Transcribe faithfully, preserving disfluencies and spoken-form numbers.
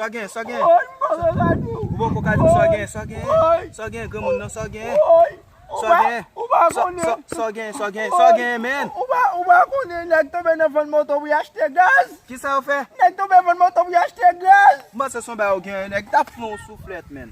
Sa w gen, sa w gen? Woy, m poko ka di w. Ou poko ka di m sa w gen, sa w gen? Woy. Sa w gen, granmoun nan, sa w gen? Woy. Ou pa, ou pa konnen. Sa w gen, sa w gen, sa w gen, sa w gen, men. Ou pa, ou pa konnen nèg tonbe nan vann moto pou y achte gaz? Kisa yo fè? Nèg tonbe vann moto pou y achte gaz. M panse se yon bagay ou gen, nèg t ap fè yon souflèt, men.